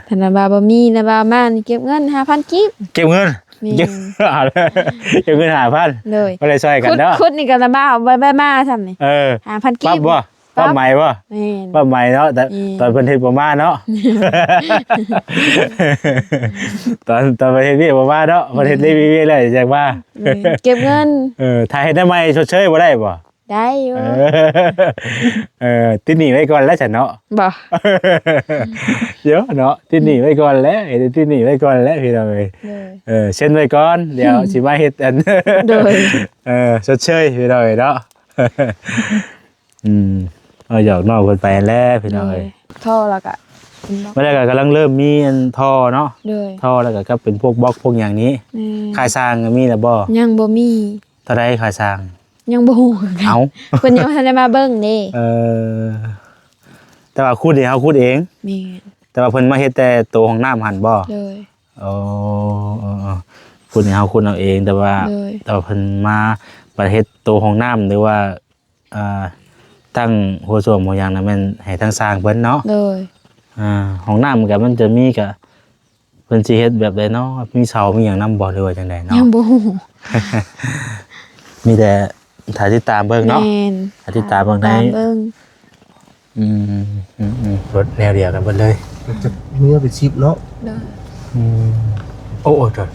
ຖ້ານະບ່າວບໍ່ມີ ນະບ່າວມານີ້ເກັບເງິນຫ້າພັນກີບ. ເກັບເງິນ? ແມ່ນ. ເກັບ ເອົາເລີຍ ເກັບເງິນຫ້າພັນ ໂດຍ ບໍ່ໄດ້ຊ່ອຍກັນເນາະ. ຂຸດ ຂຸດນີ້ກໍນະບ່າວບໍ່ໄດ້ມາຊ້ຳນີ້. ເອີ ຫ້າພັນກີບ ປັບບໍ່? ປັບໃໝບໍ່? ແມ່ນ ປັບໃໝເນາະ. ແຕ່ ແມ່ນ ຕອນເພິ່ນເຮັດບໍ່ມາເນາະ. ຕອນ ຕອນເພິ່ນເຮັດວຽກບໍ່ມາເນາະ. ເພິ່ນເຮັດວຽກ ແມ່ນ ວຽກແລ້ວຈັ່ງມາ. ແມ່ນ ເກັບເງິນ. ເອີ ຖ້າເຮັດແນວໃໝ່ຊົດເຊີຍບໍ່ໄດ້ບໍ່? ໄດ້ຢູ່. ເອີ ເອີ ຕິດໜີ້ໄວ້ກ່ອນແລ້ວຊັ້ນເນາະ. ບໍ່ ເດີເນາະ ຕິດໜີ້ໄວ້ກ່ອນແຫຼະ ຕິດໜີ້ໄວ້ກ່ອນແຫຼະພີ່ນ້ອງເອີຍ. ໂດຍ ເອີ ເຊັນໄວ້ກ່ອນ ດຽວ ອືມ ຊິມາເຮັດອັນ ໂດຍ ເອີ ຊົດເຊີຍພີ່ນ້ອງເອີຍເນາະ. ອືມ ເອົາຫຍອກນ້ອງເພິ່ນໄປຫັ້ນແຫຼະພີ່ນ້ອງເອີຍ. ໂດຍ ທໍ່ແລ້ວກະ ເປັນບລັອກ ມາແລ້ວກະກຳລັງເລີ່ມມີອັນທໍ່ເນາະ. ໂດຍ ທໍ່ແລ້ວກະ ກະເປັນພວກບລັອກພວກຫຍັງນີ້. ແມ່ນ ຄ່າສ້າງມີແລ້ວບໍ່? ຍັງບໍ່ມີ. ເທົ່າໃດຄ່າສ້າງ? ຍັງບໍ່ຮູ້ຄືກັນ. ເອົ້າ ເພິ່ນຍັງບໍ່ທັນໄດ້ມາເບິ່ງເດ້. ເອີ ແຕ່ວ່າຂຸດນີ້ເຮົາຂຸດເອງ. ແມ່ນ ແຕ່ວ່າເພິ່ນມາເຮັດແຕ່ໂຕຫ້ອງນ້ຳຫັ້ນບໍ່? ໂດຍ ອໍ ເອີໆ ຂຸດນີ້ເຮົາຂຸດເອົາເອງ ແຕ່ວ່າ ໂດຍ ແຕ່ວ່າເພິ່ນມາ ມາເຮັດໂຕຫ້ອງນ້ຳ ຫຼືວ່າ ອ່າ ຕັ້ງໂຖສ້ວມຫົວຫຍັງນະ ແມ່ນໃຫ້ທາງຊ່າງເພິ່ນເນາະ. ໂດຍ ອ່າ ຫ້ອງນ້ຳກະ ມັນຈະມີກະ ເພິ່ນຊິເຮັດແບບໃດເນາະ? ມີເສົາມີຫຍັງນຳບໍ່ ຫຼືວ່າຈັ່ງໃດເນາະ? ຍັງບໍ່ຮູ້ ມີແຕ່ຖ້າຕິດຕາມເບິ່ງເນາະ. ແມ່ນ ຖ້າຕິດຕາມເບິ່ງໃນ ຕາມເບິ່ງ. ອືມ ອືມໆ ລົດແນວດຽວກັນເບິດເລີຍ. ຈະເມືອໄປສິບເນາະ. ໂດຍ ອືມ ໂອ້ ໂອ້ ໂດຍ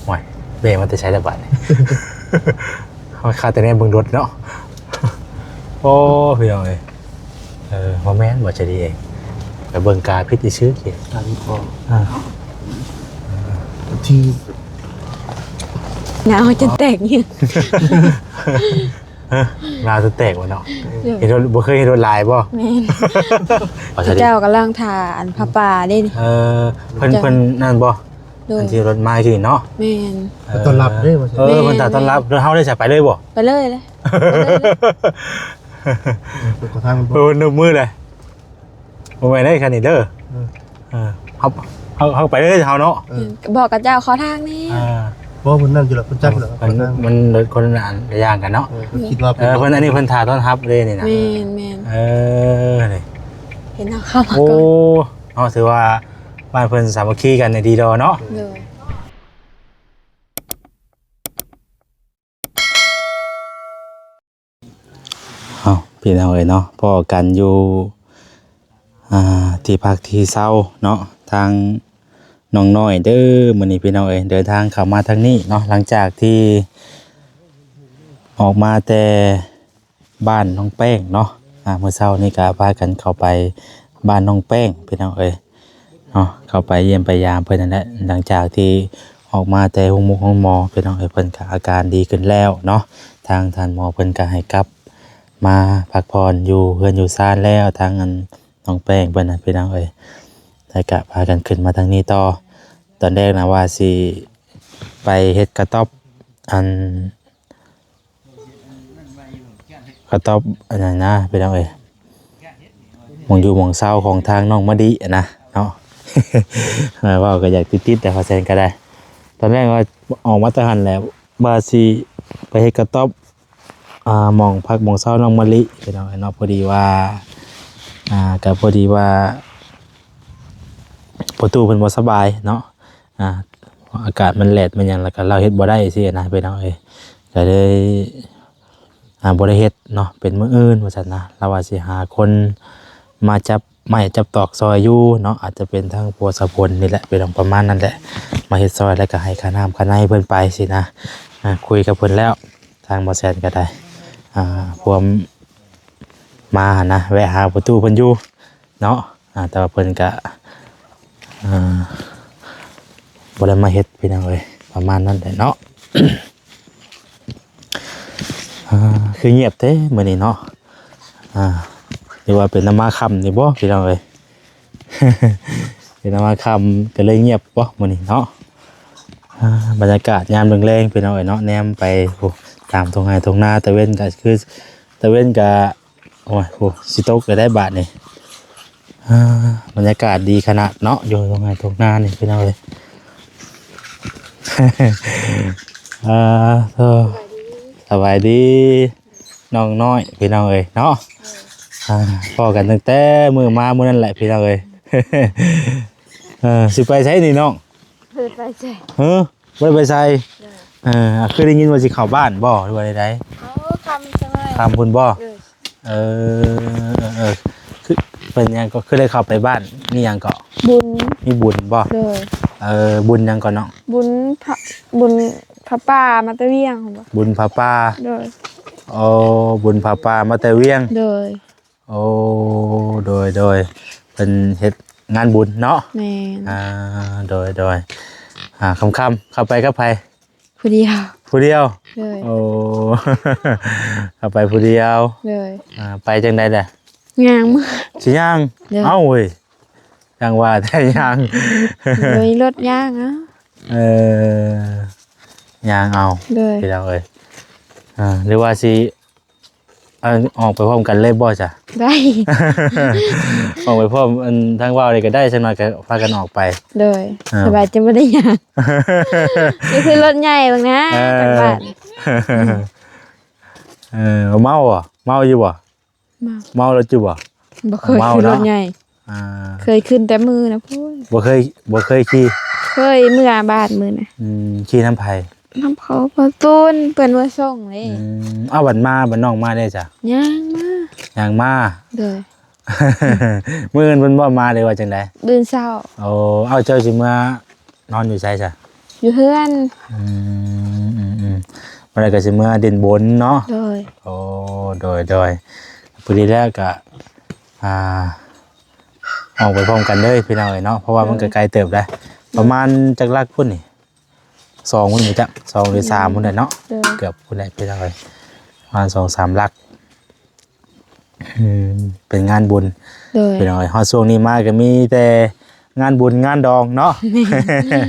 ໂອ້ຍ ແບກມາແຕ່ໃສລະບາດນີ້? ເຮົາຄາແຕ່ແນມເບິ່ງລົດເນາະ. ໂອ້ ພີ່ນ້ອງເອີຍ ເອີ ບໍ່ແມ່ນບໍ່ ໃຈດີເອງ ໄປເບິ່ງກາຜິດຊື່ໆ. ອັນນີ້ກໍ ອ່າ ທີ່ ໜາວຈົນແຕກເຫຍື້ອ ຮະ ໜາວຈົນແຕກວ່າເນາະ. ໂດຍ ເຫັນລົດ ບໍ່ເຄີຍເຫັນລົດຫຼາຍບໍ່? ແມ່ນ ເຂົາເຈົ້າກຳລັງຖ້າອັນຜ້າປ່າເດ້ນີ້. ເອີ ເພິ່ນ ເພິ່ນນັ້ນບໍ່? ໂດຍ ອັນທີ່ລົດມາກີ້ເນາະ. ແມ່ນ ເອີ ຕ້ອນຮັບເດ້ວ່າ. ເອີ ແມ່ນ ເພິ່ນຖ້າຕ້ອນຮັບ. ແລ້ວເຮົາໄດ້ສະ ໄປເລີຍບໍ່? ໄປເລີຍ ໄປເລີຍ ເອີ ເພິ່ນນົບມືເລີຍ. ບໍ່ແມ່ນເດ້ຄັນນີ້ເດີ. ເອີ ເອີ ເຮົາ ເຮົາ ເຮົາໄປເລີຍເຮົາເນາະ. ເອີ ບອກກັບເຈົ້າຂໍທາງແດ່. ອ່າ ບໍ່ ເພິ່ນນັ້ນຢູ່ແລ້ວ ເພິ່ນຈັກຢູ່ແລ້ວ. ເອີ ມັນ ມັນຄົນລະຢ່າງກັນເນາະ. ເອີ ເພິ່ນຄິດວ່າ ເອີ ເພິ່ນອັນນີ້ເພິ່ນຖ້າຕ້ອນຮັບເດ້ນີ້ນະ. ແມ່ນໆ ເອີ ນີ້ ເຫັນເຮົາເຂົ້າມາ ໂອ້ ກ່ອນເນາະ. ຖືວ່າບ້ານເພິ່ນສາມັກຄີກັນນີ້ດີດອເນາະ. ໂດຍ ເອົ້າ ພີ່ນ້ອງເອີຍເນາະ ພໍ້ກັນຢູ່ ອ່າ ທີ່ພັກທີ່ເຊົາເນາະ ທາງນ້ອງນ້ອຍເດີ. ມື້ນີ້ພີ່ນ້ອງເອີຍ ເດີນທາງເຂົ້າມາທາງນີ້ເນາະ ຫຼັງຈາກທີ່ອອກມາແຕ່ບ້ານນ້ອງແປ້ງເນາະ. ອ່າ ມື້ເຊົ້ານີ້ກະພາກັນເຂົ້າໄປບ້ານນ້ອງແປ້ງ ພີ່ນ້ອງເອີຍ. ເນາະ ເຂົ້າໄປຢ້ຽມໄປຢາມເພິ່ນນັ້ນແຫຼະ ຫຼັງຈາກທີ່ອອກມາແຕ່ໂຮງໝົກໂຮງໝໍ ພີ່ນ້ອງເອີຍ. ເພິ່ນກະອາການດີຂຶ້ນແລ້ວເນາະ ທາງທ່ານໝໍເພິ່ນກະໃຫ້ກັບມາພັກຜ່ອນຢູ່ເຮືອນຢູ່ຊານແລ້ວ ທາງອັນນ້ອງແປ້ງເພິ່ນນະ ພີ່ນ້ອງເອີຍ. ແລ້ວກະພາກັນຂຶ້ນມາທາງນີ້ຕໍ່. ຕອນແລກນະວ່າຊິໄປເຮັດກະຕອບ ອັນ ກະຕອບອັນນັ້ນນະ ພີ່ນ້ອງເອີຍ ໝ່ອງຢູ່ໝ່ອງເຊົາຂອງທາງນ້ອງມະລິນະເນາະ. ເວົ້າກໍຢາກຕິດໆ ແຕ່ພໍແຊນກໍໄດ້. ຕອນແລກວ່າອອກມາແຕ່ຫັ້ນແຫຼະ ວ່າຊິໄປເຮັດກະຕອບ ອ່າ ໝ່ອງພັກໝ່ອງເຊົານ້ອງມະລິ ພີ່ນ້ອງເອີຍເນາະ. ພໍດີວ່າ ອ່າ ກໍພໍດີວ່າພໍ່ຕູ້ເພິ່ນບໍ່ສະບາຍເນາະ. ອ່າ ອາກາດມັນແດດມັນຫຍັງ ແລ້ວກໍລາວເຮັດບໍ່ໄດ້ຊີ້ນະ ພີ່ນ້ອງເອີຍ. ກໍເລີຍ ອ່າ ບໍ່ໄດ້ເຮັດເນາະ ເປັນມື້ອື່ນວ່າຊັ້ນນະ. ລາວວ່າຊິຫາຄົນມາຈັບໄມ້ຈັບຕອກຊ່ອຍຢູ່ເນາະ ອາດຈະເປັນທາງຜົວສາຜົນນີ້ແຫຼະ ພີ່ນ້ອງ ປະມານນັ້ນແຫຼະ ມາເຮັດຊ່ອຍ ແລ້ວກໍໃຫ້ຄ່ານ້ຳຄ່າໃນເພິ່ນໄປຊີ້ນະ. ອ່າ ຄຸຍກັບເພິ່ນແລ້ວ ທາງບໍ່ແຊນກໍໄດ້ ອ່າ ພວມມາຫັ້ນນະ ແວະຫາພໍ່ຕູ້ເພິ່ນຢູ່ ເນາະ. ອ່າ ແຕ່ວ່າເພິ່ນກະ ອ່າ ບໍ່ໄດ້ມາເຮັດ ພີ່ນ້ອງເອີຍ ປະມານນັ້ນແຫຼະເນາະ. ອ່າ ຄືງຽບແທ້ມື້ນີ້ເນາະ. ອ່າ ຫຼືວ່າເປັນນຳມາຄ່ຳນີ້ບໍ່ ພີ່ນ້ອງເອີຍ? ເປັນນຳມາຄ່ຳກໍເລີຍງຽບບໍ່ມື້ນີ້ເນາະ. ອ່າ ບັນຍາກາດຍາມແລງໆ ພີ່ນ້ອງເອີຍເນາະ ແນມໄປ ໂອ້ ຕາມທົ່ງໄຮ່ທົ່ງນາ ຕາເວັນກໍຄື ຕາເວັນກໍ ໂອ້ຍ ໂອ້ ຊິຕົກແລ້ວໄດ໋ບາດນີ້. ອ່າ ບັນຍາກາດດີຂະໜາດເນາະ ຢູ່ທົ່ງໄຮ່ທົ່ງນານີ້ ພີ່ນ້ອງເອີຍ. ອ່າ ໂທ້ ສະບາຍດີນ້ອງນ້ອຍ ພີ່ນ້ອງເອີຍເນາະ. ອ່າ ພໍ້ກັນຕັ້ງແຕ່ມື້ມາມື້ນັ້ນແຫຼະ ພີ່ນ້ອງເອີຍ. ເອີ ຊິໄປໃສນີ້ນ້ອງ? ບໍ່ໄດ້ໄປໃສ. ເອີ ບໍ່ໄດ້ໄປໃສ. ໂດຍ. ເອີ ຄືໄດ້ຍິນວ່າຊິເຂົ້າບ້ານບໍ່ ຫຼືວ່າໃດໆ? ເອົາ ຄ່ຳຈັ່ງເລີຍ. ຄ່ຳພຸ້ນບໍ່? ໂດຍ. ເອີ ເອີ ເອີ ຄືເປັນຫຍັງກໍຄືໄດ້ເຂົ້າໄປບ້ານ? ມີຫຍັງເກາະ? ບຸນ. ມີບຸນບໍ່? ໂດຍ. ເອີ ບຸນຫຍັງເກາະນ້ອງ? ບຸນພະ ບຸນພະປ່າມາແຕ່ວຽງພຸ້ນບໍ່? ບຸນພະປ່າ. ໂດຍ. ໂອ້ ບຸນພະປ່າມາແຕ່ວຽງ. ໂດຍ. ໂອ້ ໂດຍ ໂດຍ ເພິ່ນເຮັດງານບຸນເນາະ. ແມ່ນ. ອ່າ ໂດຍ ໂດຍ. ອ່າ ຄ່ຳໆ ເຂົ້າໄປກັບໃຜ? ຜູ້ດຽວ. ຜູ້ດຽວ? ໂດຍ. ໂອ້ ເຂົ້າໄປຜູ້ດຽວ. ໂດຍ. ອ່າ ໄປຈັ່ງໃດລະ? ຍ່າງມາ. ຊິຍ່າງ? ໂດຍ. ເອົ້າເວີຍ ຈັ່ງວ່າແຕ່ຍ່າງ. ໂດຍ ລົດຍ່າງເອົາ. ເອີ ຍ່າງເອົາ. ໂດຍ. ພີ່ນ້ອງເອີຍ ອ່າ ຫຼືວ່າຊິ ເອົາ ອອກໄປພ້ອມກັນເລີຍບໍ່ຊະ? ໄດ້. ອອກໄປພ້ອມ ອັນ ທາງເວົ້ານີ້ກໍໄດ້ ຈັກໜ້ອຍກໍພາກັນອອກໄປ. ໂດຍ. ອ່າ ສະບາຍ ຈະບໍ່ໄດ້ຍ່າງ. ນີ້ຄືລົດໃຫຍ່ເບິ່ງນະ ເອີ ທາງບ້ານ. ເອີ ເມົາບໍ່? ເມົາຢູ່ບໍ່? ເມົາ. ເມົາແລ້ວຈຸບໍ່? ບໍ່ເຄີຍ ເມົາເນາະ ຂີ່ລົດໃຫຍ່. ອ່າ ເຄີຍຂຶ້ນແຕ່ມື້ນະພຸ້ນ. ບໍ່ເຄີຍ ບໍ່ເຄີຍຂີ່? ເຄີຍ ເມື່ອບ້ານມື້ນະ. ອືມ ຂີ່ນຳໃຜ? ນຳພໍ່ພໍ່ຕູນ ເພິ່ນມາສົ່ງເດ້. ອືມ ເອົາ ບັດມາ ບັດນ້ອງມາເດ້ຊະ? ຍ່າງມາ. ຍ່າງມາ. ໂດຍ. ມື້ອື່ນເພິ່ນບໍ່ມາ ຫຼືວ່າຈັ່ງໃດ? ມື້ອື່ນເຊົ້າ. ໂອ້ ເອົາ ເຈົ້າຊິເມືອນອນຢູ່ໃສຊະ? ຢູ່ເຮືອນ. ອືມ ອືມ ອືມ ມື້ໃດກໍຊິເມືອຫຼິ້ນບົນເນາະ? ໂດຍ. ໂອ້ ໂດຍ ໂດຍ. ພໍດີແລ້ວກໍ ອ່າ ອອກໄປພ້ອມກັນເລີຍພີ່ນ້ອງເອີຍເນາະ ເພາະວ່າມັນກໍໄກເຕີບໄດ໋. ປະມານຈັກຫຼັກພຸ້ນນີ້? ສອງພຸ້ນບໍ່ຈັກ ສອງຫຼືສາມພຸ້ນແຫຼະເນາະ. ໂດຍ. ເກືອບພຸ້ນແຫຼະພີ່ນ້ອງເອີຍ ປະມານສອງສາມຫຼັກ. ອືມ ເປັນງານບຸນ. ໂດຍ. ພີ່ນ້ອງເອີຍ ຮອດຊ່ວງນີ້ມາກໍມີແຕ່ງານບຸນງານດອງເນາະ. ແມ່ນ.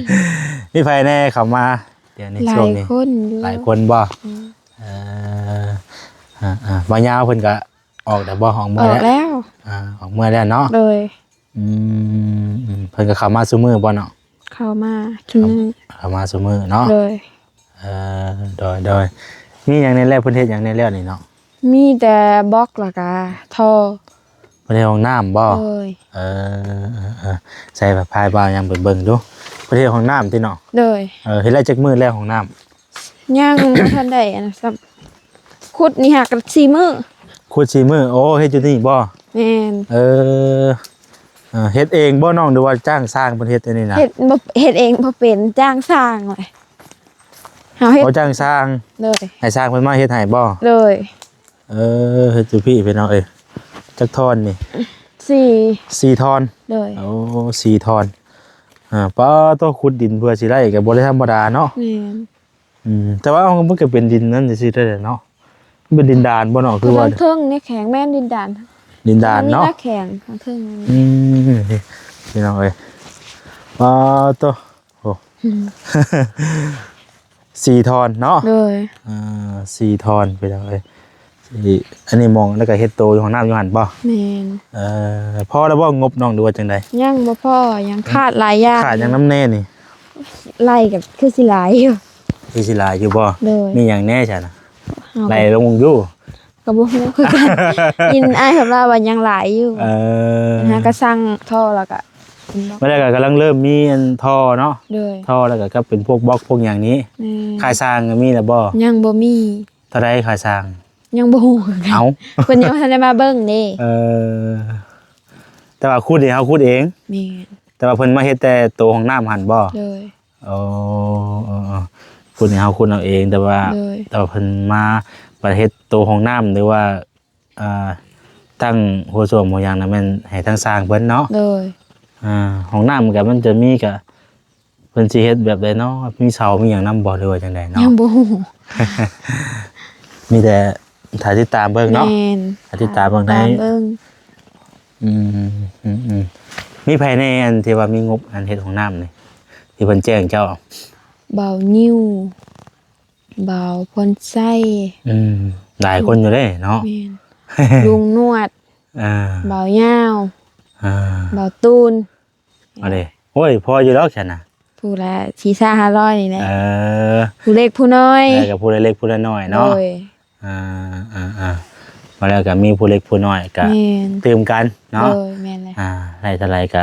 ມີໃຜແດ່ເຂົ້າມາດຽວນີ້? ຫຼາຍຄົນຢູ່. ຊ່ວງນີ້ຫຼາຍຄົນບໍ່? ອືມ. ເອີ ອ່າໆ ບ່າວຍາວເພິ່ນກໍອອກແລ້ວບໍ່? ອອກເມືອແລ້ວ. ອອກແລ້ວ. ອ່າ ອອກເມືອແລ້ວເນາະ. ໂດຍ. ອືມ ອືມ ເພິ່ນກໍເຂົ້າມາຊຸມື້ບໍ່ເນາະ? ເຂົ້າມາຊຸມື້. ເຂົ້າມາຊຸມື້ເນາະ. ໂດຍ. ເອີ ໂດຍ ໂດຍ. ມີຫຍັງແດ່ແລ້ວ ເພິ່ນເຮັດຫຍັງແດ່ແລ້ວນີ້ເນາະ? ມີແຕ່ບລັອກ ແລ້ວກະທໍ່. ເພິ່ນເຮັດຫ້ອງນ້ຳບໍ່? ໂດຍ. ເອີ ເອີ ເອີ ໃສ່ພາຍບ່າວຍັງໄປເບິ່ງດູ ເພິ່ນເຮັດຫ້ອງນ້ຳຕິເນາະ? ໂດຍ. ເອີ ເຮັດໄດ້ຈັກມື້ແລ້ວຫ້ອງນ້ຳ? ຍັງບໍ່ທັນໄດ້ອັນນັ້ນຊ້ຳ ຂຸດນີ້ຫາກສີ່ມື້. ຂຸດສີ່ມື້. ໂອ້ ເຮັດຢູ່ນີ້ບໍ່? ແມ່ນ. ເອີ ເອີ ເຮັດເອງບໍ່ນ້ອງ ຫຼືວ່າຈ້າງຊ່າງເພິ່ນເຮັດອັນນີ້ນະ? ເຮັດບໍ່ ເຮັດເອງບໍ່ເປັນ ຈ້າງຊ່າງແຫຼະ. ເຮົາເຮັດ. ໂອ້ ຈ້າງຊ່າງ. ໂດຍ. ໃຫ້ຊ່າງເພິ່ນມາເຮັດໃຫ້ບໍ່? ໂດຍ. ເອີ ເຮັດຢູ່ພີ້ພີ່ນ້ອງເອີຍ. ຈັກທ່ອນນີ້? ສີ່ ສີ່ທ່ອນ. ໂດຍ. ໂອ້ ສີ່ທ່ອນ. ອ່າ ປາໂຕ ຂຸດດິນເພື່ອຊິໄດ້ກໍບໍ່ໄດ້ທຳມະດາເນາະ. ແມ່ນ. ອືມ ແຕ່ວ່າມັນກໍເປັນດິນນັ້ນຊື່ໆ ໄດ້ແຫຼະເນາະ. ມັນເປັນດິນດານບໍ່ເນາະ? ຄືວ່າເທິງນີ້ແຂງ. ແມ່ນ ດິນດານ. ດິນດານເນາະ. ແຂງເທິງ. ອືມ ພີ່ນ້ອງເອີຍ ປາໂຕ ໂອ້ ອືມ ສີ່ທ່ອນເນາະ. ໂດຍ. ອ່າ ສີ່ທ່ອນ ພີ່ນ້ອງເອີຍ. ອັນນີ້ມອງ ແລ້ວກໍເຮັດໂຕຢູ່ຫ້ອງນ້ຳຢູ່ຫັ້ນບໍ່? ແມ່ນ. ເອີ ພໍແລ້ວບໍ່ງົບນ້ອງ ຫຼືວ່າຈັ່ງໃດ? ຍັງບໍ່ພໍ ຍັງຂາດຫຼາຍຢ່າງ. ຂາດຫຍັງນຳແດ່ນີ້? ໄລ່ກໍຄືຊິຫຼາຍຢູ່. ຄືຊິຫຼາຍຢູ່ບໍ່? ໂດຍ. ມີຫຍັງແດ່ຊັ້ນນະ? ໄລ່ລົງເບິ່ງດູ. ກໍບໍ່ຮູ້ຄືກັນ. ຍິນອ້າຍເພິ່ນວ່າ ວ່າຍັງຫຼາຍຢູ່. ເອີ ຫາກໍສັ່ງທໍ່ ແລ້ວກໍ ມາແລ້ວກໍກຳລັງເລີ່ມມີອັນທໍ່ເນາະ. ໂດຍ. ທໍ່ ແລ້ວກໍກັບເປັນພວກບລັອກພວກຫຍັງນີ້. ແມ່ນ. ຄ່າສ້າງມີແລ້ວບໍ່? ຍັງບໍ່ມີ. ເທົ່າໃດຄ່າສ້າງ? ຍັງບໍ່ຮູ້ຄືກັນ. ເອົ້າ ເພິ່ນຍັງບໍ່ທັນໄດ້ມາເບິ່ງເດ້. ເອີ ແຕ່ວ່າຂຸດນີ້ເຮົາຂຸດເອງ. ແມ່ນ. ແຕ່ວ່າເພິ່ນມາເຮັດແຕ່ໂຕຫ້ອງນ້ຳຫັ້ນບໍ່? ໂດຍ. ອໍ ເອີໆ ຂຸດນີ້ເຮົາຂຸດເອົາເອງ ແຕ່ວ່າ ໂດຍ ແຕ່ວ່າເພິ່ນມາ ມາເຮັດໂຕຫ້ອງນ້ຳ ຫຼືວ່າ ອ່າ ຕັ້ງຫົວສ້ວມຫົວຫຍັງນະ ແມ່ນໃຫ້ທາງຊ່າງເພິ່ນເນາະ. ໂດຍ. ອ່າ ຫ້ອງນ້ຳກໍມັນຈະມີ ກໍເພິ່ນຊິເຮັດແບບໃດເນາະ? ມີເສົາມີຫຍັງນຳບໍ່ ຫຼືວ່າຈັ່ງໃດເນາະ? ຍັງບໍ່ຮູ້. ມີແຕ່ຖ້າຕິດຕາມເບິ່ງເນາະ. ແມ່ນ. ຖ້າຕິດຕາມເບິ່ງໃນ ຕາມເບິ່ງ. ອືມ ອືມ ອືມ ມີໃຜແດ່ອັນທີ່ວ່າມີງົບອັນເຮັດຫ້ອງນ້ຳນີ້ ທີ່ເພິ່ນແຈ້ງເຈົ້າ? ບ່າວຍິ້ວ ບ່າວພອນໄຊ. ອືມ ຫຼາຍຄົນຢູ່ເດ້ເນາະ. ແມ່ນ. ລຸງນວດ. ອ່າ ບ່າວຍາວ. ອ່າ ບ່າວຕູນ. ເອົາເດ້. ໂອ້ຍ ພໍຢູ່ດອກຊັ້ນນະ ຜູ້ລະສີ່ຫ້າຮ້ອຍນີ້ແຫຼະ. ເອີ ຜູ້ເລັກຜູ້ນ້ອຍ. ເອີ ກໍຜູ້ລະເລັກຜູ້ລະນ້ອຍເນາະ. ໂດຍ. ອ່າ ອ່າ ອ່າ ມາແລ້ວກໍມີຜູ້ເລັກຜູ້ນ້ອຍກໍ ແມ່ນ ຕື່ມກັນເນາະ. ໂດຍ ແມ່ນແຫຼະ. ອ່າ ໄດ້ເທົ່າໃດກໍ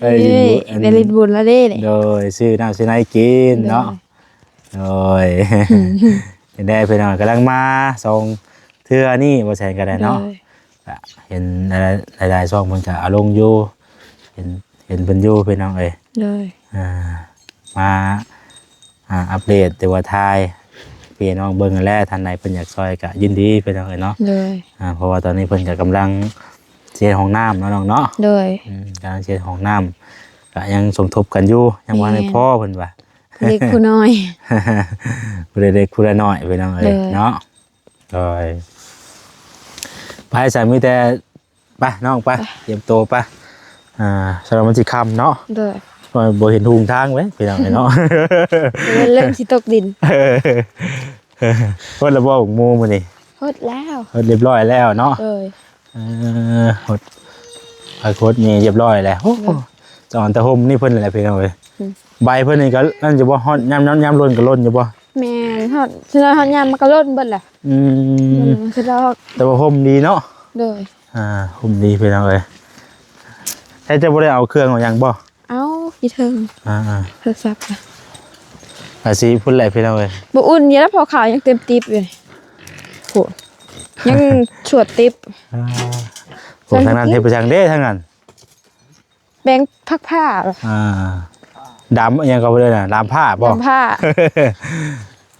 ໄປຫຼິ້ນບຸນ ເອີ ໄປຫຼິ້ນບຸນແລ້ວເດ້ນີ້. ໂດຍ ຊື້ນ້ຳຊື້ໃນກິນເນາະ. ໂດຍ ໂດຍ ເປັນໄດພີ່ນ້ອງ ກຳລັງມາສອງເທື່ອນີ້ ບໍ່ແຊນກໍໄດ້ເນາະ. ໂດຍ ກະເຫັນຫຼາຍໆຊ່ອງເພິ່ນກະເອົາລົງຢູ່ ເຫັນ ເຫັນເພິ່ນຢູ່ພີ່ນ້ອງເອີຍ. ໂດຍ ອ່າ ມາ ອ່າ ອັບເດດ ຫຼືວ່າຖ່າຍໃຫ້ພີ່ນ້ອງເບິ່ງຫັ້ນແຫຼະ. ທ່ານໃດເພິ່ນຢາກຊ່ອຍກະຍິນດີພີ່ນ້ອງເອີຍເນາະ. ໂດຍ ອ່າ ເພາະວ່າຕອນນີ້ເພິ່ນກະກຳລັງຊິເຮັດຫ້ອງນ້ຳເນາະ ນ້ອງເນາະ. ໂດຍ ອືມ ກຳລັງຊິເຮັດຫ້ອງນ້ຳ ກະຍັງສົມທົບກັນຢູ່ ຍັງບໍ່ທັນໄດ້ພໍເພິ່ນວ່າ. ເລັກຜູ້ນ້ອຍ ຜູ້ເລັກຜູ້ນ້ອຍພີ່ນ້ອງເອີຍເນາະ. ໂດຍ ໄປ ສາມີແຕ່ ໄປນ້ອງໄປ ໄປ ຕຽມໂຕໄປ. ອ່າ ສຳລັບມັນຊິຄ່ຳເນາະ. ໂດຍ ບໍ່ເຫັນຫຸງທາງເວີຍພີ່ນ້ອງເອີຍເນາະ. ເລີ່ມຊິຕົກດິນ. ເອີ ເຮີດແລ້ວບໍ່ໝູມື້ນີ້? ເຮີດແລ້ວ ເຮີດຮຽບຮ້ອຍແລ້ວເນາະ. ໂດຍ ເອີ ເຮີດ ໄປໂຄດນີ້ຮຽບຮ້ອຍແລ້ວ. ໂອ້ ໂດຍ ຈອນຕາຮົ່ມນີ້ເພິ່ນແຫຼະພີ່ນ້ອງເອີຍ. ອືມ ໃບເພິ່ນນີ້ກໍນັ້ນຢູ່ບໍ່? ຮອດຍາມ ຍາມ ຍາມຫຼົ່ນກໍຫຼົ່ນຢູ່ບໍ່? ແມ່ນ ຮອດ ຊິຮອດຍາມມັນກໍຫຼົ່ນເບິດແຫຼະ. ອືມ ມັນຄືດອກ ແຕ່ວ່າຮົ່ມດີເນາະ. ໂດຍ ອ່າ ຮົ່ມດີພີ່ນ້ອງເອີຍ. ແທ້ເຈົ້າບໍ່ໄດ້ເອົາເຄື່ອງເອົາຫຍັງບໍ່? ເອົາຢູ່ເທິງ. ອ່າໆ ໂທລະສັບ ອາ ຊິພຸ້ນແຫຼະພີ່ນ້ອງເອີຍ. ບໍ່ອຸ່ນຢູ່ແລ້ວ ເພາະຂາວຍັງເຕັມຕິບຢູ່ນີ້. ໂຫ ຍັງຊວດຕິບ. ອ່າ ໂຫ ທາງນັ້ນເຮັດໄປທາງເດ້ ທາງນັ້ນ ແບ່ງພັກຜ້າ. ອ່າ ດາມອີ່ຫຍັງກໍບໍ່ໄດ້ນະ ດາມຜ້າບໍ່? ດາມຜ້າ.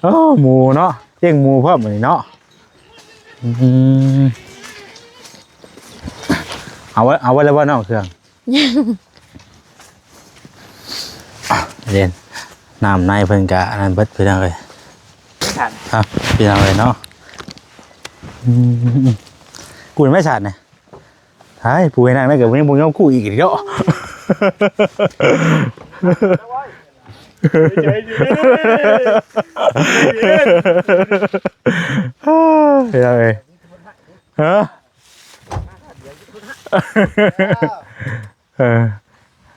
ໂອ້ ໝູເນາະ ລ້ຽງໝູພ້ອມມື້ນີ້ເນາະ. ອືມ ເອົາໄວ້ ເອົາໄວ້ແລ້ວບໍ່ນ້ອງເຄື່ອງ? ຍັງ ອ່ະ ເດ້ ນ້ຳໃນເພິ່ນກະອັນນັ້ນເບິດພີ່ນ້ອງເອີຍ. ຄັບ ພີ່ນ້ອງເອີຍເນາະ. ອືມ ກູນໄມ້ສາດນະ. ໃຫ້ຜູ້ໃຫ້ນັ່ງໄດ້ກໍຍັງບໍ່ຍອມກູ້ອີກເນາະ. ເປັນຫຍັງເອີຍ? ຮະ? ເອີ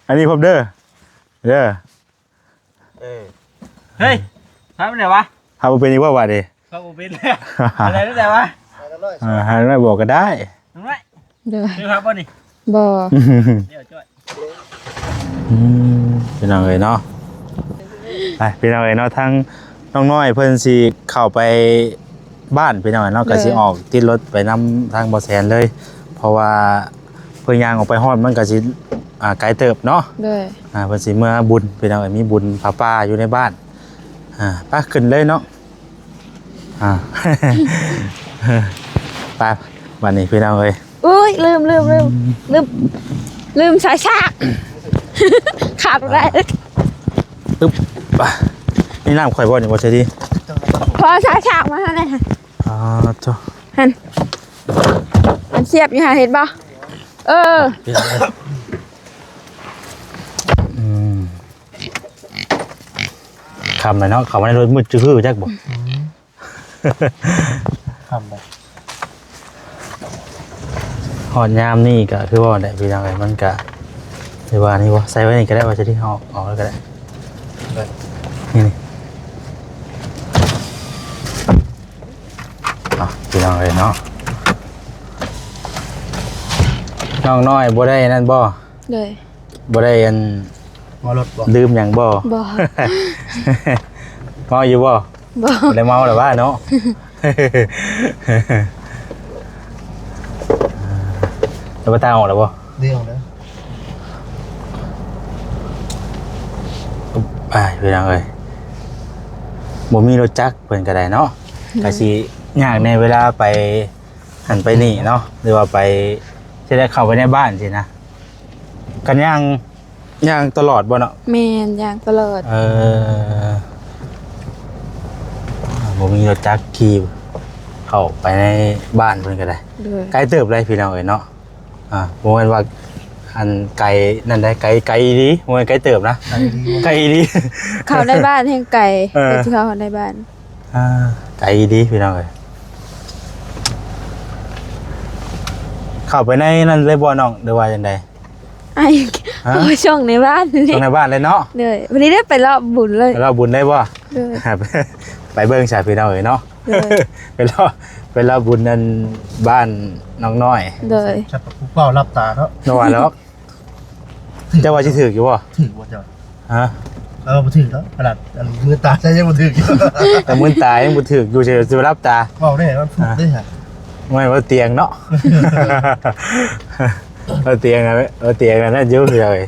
ອັນນີ້ພົບເດີ ເດີ. ເອີ ເຮີ້ຍ ພາໄປໃນວະ? ພາບໍ່ເປັນອີກບໍ່ບາດນີ້? ພາບໍ່ເປັນແລ້ວ. ໄປໄດ້ແລ້ວວະ? ເອີ ໃຫ້ນ້ອງນ້ອຍບອກກໍໄດ້. ນ້ອງນ້ອຍ ໂດຍ ເຄີຍພາບໍ່ນີ້? ບໍ່. ດຽວຈ້ອຍ. ອືມ ພີ່ນ້ອງເອີຍເນາະ ໄປ ພີ່ນ້ອງເອີຍເນາະ ທາງນ້ອງນ້ອຍເພິ່ນຊິເຂົ້າໄປ ບ້ານພີ່ນ້ອງເນາະ ໂດຍ ກໍຊິອອກຕິດລົດໄປນຳທາງບໍ່ແຊນເລີຍ ເພາະວ່າເພິ່ນຍ່າງອອກໄປຮອດມັນກໍຊິ ອ່າ ໄກເຕີບເນາະ. ໂດຍ ອ່າ ເພິ່ນຊິເມືອບຸນພີ່ນ້ອງເອີຍ ມີບຸນຜ້າປ່າຢູ່ໃນບ້ານ. ອ່າ ໄປຂຶ້ນເລີຍເນາະ. ອ່າ ໄປ ບັດນີ້ພີ່ນ້ອງເອີຍ. ໂອ້ຍ ລືມ ລືມ ລືມ ລືມ ລືມສາຍສາກ ຂາດບໍ່ໄດ້. ອຶບ ນີ້ນ້ຳຂ້ອຍບໍ່ນີ້ ບໍ່ໃຊ່ຕິ? ພໍສາຍສາກມາຫັ້ນແຫຼະ. ອໍ ໂທ້ ຫັ້ນ ມັນສຽບຢູ່ຫັ້ນ ເຫັນບໍ່? ເອີ ອືມ ຄ່ຳແລ້ວເນາະ ເຂົ້າມາໃນລົດມືດຈະຄືຈັກບໍ່? ອືມ ຄ່ຳແລ້ວ ຮອດຍາມນີ້ກໍຄືວ່າແຫຼະ ພີ່ນ້ອງເອີຍ ມັນກໍຄືວ່ານີ້ບໍ່ ໃສ່ໄວ້ນີ້ກໍໄດ້ ວ່າຈະໄດ້ເອົາອອກ ອອກແລ້ວກໍໄດ້ ນີ້ ນີ້ ອ່ະ ພີ່ນ້ອງເອີຍເນາະ ນ້ອງນ້ອຍບໍ່ໄດ້ນັ້ນບໍ່? ໂດຍ ບໍ່ໄດ້ອັນ ເມົາລົດບໍ່? ດື່ມຫຍັງບໍ່? ບໍ່ ເມົາຢູ່ບໍ່? ບໍ່ ບໍ່ໄດ້ເມົາແລ້ວຫວາເນາະ. ແລ້ວບໍ່ຕາອອກແລ້ວບໍ່? ເດ້ອອກແລ້ວ. ໄປ ພີ່ນ້ອງເອີຍ ບໍ່ມີລົດຈັກເພິ່ນກໍໄດ້ເນາະ. ໂດຍ ກໍຊິຍາກໃນເວລາໄປຫັ້ນໄປນີ້ເນາະ ຫຼືວ່າໄປ ຊິໄດ້ເຂົ້າໄປໃນບ້ານຊີ້ນະ. ກັນຍ່າງ ຍ່າງຕະຫຼອດບໍ່ເນາະ? ແມ່ນ ຍ່າງຕະຫຼອດ. ເອີ ບໍ່ມີລົດຈັກຂີ່ເຂົ້າໄປໃນບ້ານເພິ່ນກໍໄດ້. ໂດຍ ໄກເຕີບເລີຍພີ່ນ້ອງເອີຍເນາະ. ອ່າ ບໍ່ແມ່ນວ່າອັນໄກນັ້ນໄດ໋ ໄກ ໄກອີ່ຫຼີ ບໍ່ແມ່ນໄກເຕີບນະ ໄກອີ່ຫຼີ ໄກອີ່ຫຼີ. ເຂົ້າໃນບ້ານແຮ່ງໄກ. ເອີ ແຕ່ຊິເຂົ້າໃນບ້ານ ອ່າ ໄກອີ່ຫຼີພີ່ນ້ອງເອີຍ. ເຂົ້າໄປໃນນັ້ນເລີຍບໍ່ນ້ອງ ຫຼືວ່າຈັ່ງໃດ? ອ້າຍ ຮະ? ໂອ້ຍ ສົ່ງໃນບ້ານນີ້ ສົ່ງໃນບ້ານເລີຍເນາະ. ໂດຍ ວັນນີ້ໄດ້ໄປລອບບຸນເລີຍ. ໄປລອບບຸນໄດ້ບໍ່? ໂດຍ ໄປເບິ່ງຊະພີ່ນ້ອງເອີຍເນາະ. ໂດຍ ໄປລອບ ໄປລອບບຸນນັ້ນ ບ້ານນ້ອງນ້ອຍ. ໂດຍ ຈັບຜູ້ເຝົ້າຫຼັບຕາເນາະ ບໍ່ວ່າດອກ. ເຈົ້າວ່າຊິຖືກຢູ່ບໍ່? ຖືກບໍ່ເຈົ້າ? ຮະ? ເອີ ບໍ່ຖືກເນາະ ຂະໜາດອັນມືນຕາໃຊ້ຍັງບໍ່ຖືກຢູ່ ແຕ່ມືນຕາຍັງບໍ່ຖືກຢູ່ ຊິ ຊິໄປຫຼັບຕາ ເວົ້າໄດ້ວ່າຖືກເດ້ ແມ່ນວ່າຕຽງເນາະ ວ່າຕຽງນະ ວ່າຕຽງນະ ນັ້ນຢູ່ເລີຍ